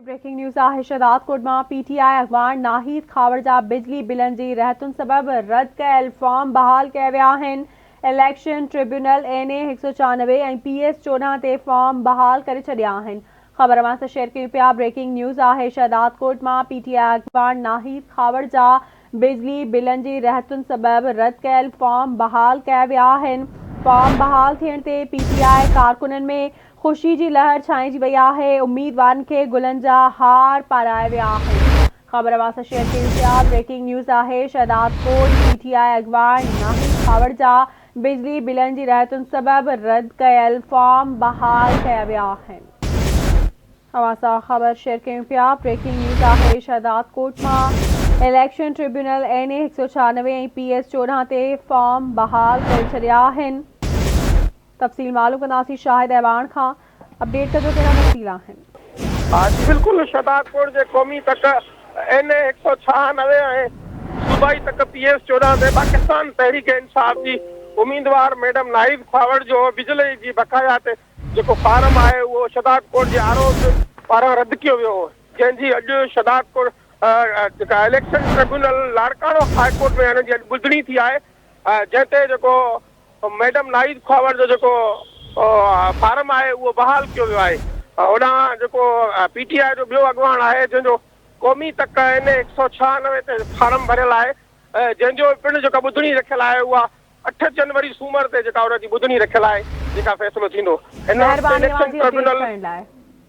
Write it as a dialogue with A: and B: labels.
A: Breaking news آهي شهدادڪوٽ مان P ٽي آء اڳواڻ ناهيد کهاوڙ جا بجلي بلن جي رهتن سبب رد ڪيل فارم بحال ڪيا ويا آهن، اليڪشن ٽربيونل اين اي 194 ۽ پي ايس 14 تي فارم بحال ڪري ڇڏيا آهن. خبر اوهان سان شيئر ڪيون پيا بريڪنگ نيوز آهي شهدادڪوٽ مان پي ٽي آء اڳواڻ ناهيد کهاوڙ جا بجلي بلن جي رهتن سبب رد ڪيل فارم بحال ڪيا ويا آهن، فارم بحال ٿيڻ تي پي ٽي آء ڪارڪنن ۾ خوشي جي لهر ڇانئجي وئي آهي، اميدوارن کي گلن جا هار پارايا ويا آهن. خبر اوهان سان شيئر ڪيون پيا، بريڪنگ نيوز آهي، شهدادڪوٽ پي ٽي آء اڳواڻ ناهيد کهاوڙ جا بجلي بلن جي رهتن سبب رد ڪيل فارم بحال ڪيا ويا آهن. اوهان سان خبر شيئر ڪيون پيا، بريڪنگ نيوز آهي، شهدادڪوٽ مان اليڪشن ٽربيونل اين اي 196 ۽ پي ايس 14 تي فارم بحال ڪري ڇڏيا آهن. تفصيل معلوم ڪنداسين شاهد اعواڻ کان اپڊيٽ ڪجو ڪهڙا تفصيل آهن.
B: ها جي بلڪل شهدادڪوٽ جي قومي تڪ اين اي 196 ۽ صوبائي تڪ پي ايس 14 تي پاڪستان تحريڪ انصاف جي اميدوار ميڊم ناهيد کهاوڙ جو بجلي جي بقايا تي جيڪو فارم آهي اهو شهدادڪوٽ جي آر اوز پاران رد ڪيو ويو هو جنهن جي اڄ شهدادڪوٽ جيڪا election tribunal Larkana high court ۾ ان جي اڄ ٻڌڻي ٿي آهي جنهن تي جيڪو ميڊم ناهيد کهاوڙ جو جيڪو فارم آهي اهو بحال ڪيو ويو آهي. هوڏانهن جيڪو پي ٽي آء جو ٻيو اڳواڻ آهي جنهن جو قومي تڪ اين اي 196 تي فارم ڀريل آهي جنهن جو پڻ جيڪا ٻڌڻي رکيل آهي اها 8 جنوري سومر تي جيڪا ان جي ٻڌڻي رکيل آهي جيڪا فيصلو ٿيندو. هن وقت
A: مهرباني
B: اليڪشن
A: اوهان جي اپڊيٽ
B: ٽربيونل
A: ڪرڻ لاء.